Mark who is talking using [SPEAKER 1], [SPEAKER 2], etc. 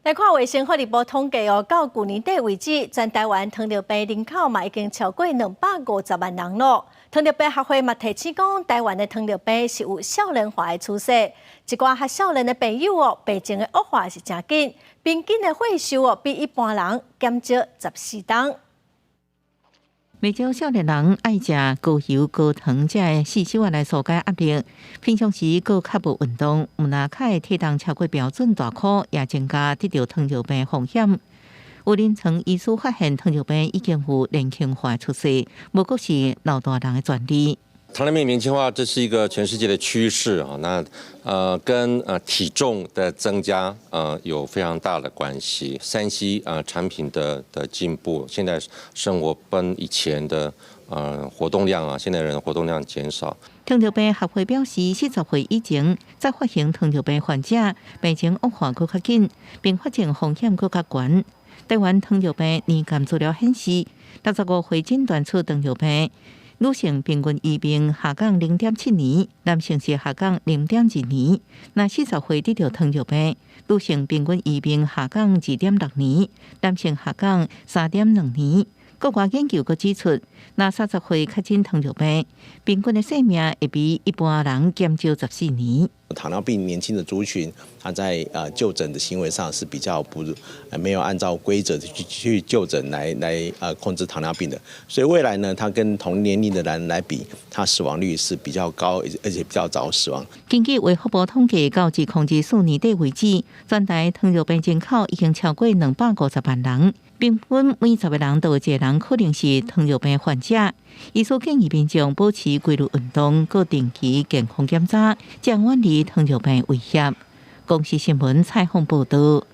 [SPEAKER 1] 來看衛生福利部統計哦，到舊年底為止，全台灣糖尿病人口嘛已經超過250萬人囉。糖尿病學會嘛提醒講，台灣的糖尿病是有少年化的趨勢，一寡較少年的朋友哦，病情的惡化是誠緊，平均的歲壽哦比一般人減少14冬。
[SPEAKER 2] 袂少少年人愛食高油高糖這个四小仔來紓解壓力，平常時閣較無運動，毋但較會體重超過標準大箍，也增加得著糖尿病風險。有臨床醫師發現糖尿病已經有年輕化趨勢，無閣是老大人的專利。
[SPEAKER 3] 糖尿病年輕化，這是一個全世界的趨勢啊。那跟體重的增加有非常大的關係。3C 產品的進步，現在生活跟以前的活動量啊，現在人活動量減少。
[SPEAKER 2] 糖尿病學會表示，40歲以前才發現糖尿病患者，病情惡化閣較緊，併發症風險閣較懸。台灣糖尿病年鑑資料顯示，65歲診斷出糖尿病，女性平均餘命下降0.7年，男性是下降0.2年。若40歲得著糖尿病，女性平均餘命下降2.6年，男性下降3.2年。國外研究閣指出，若30歲確診糖尿病，平均的壽命會比一般人減少14年。
[SPEAKER 4] 糖尿病年輕的族群，他在就診的行為上是比較不沒有按照規則去就診來控制糖尿病的，所以未來呢，他跟同年齡的人來比，他死亡率是比較高，而且比較早死亡。
[SPEAKER 2] 根據衛福部統計，到2024年底為止，全台糖尿病人口已經超過250萬人，平均每10個人都有一個人可能是糖尿病患者。醫師建議民眾保持規律運動，閣定期健康檢查，將遠離糖尿病威脅。公視新聞採訪報道。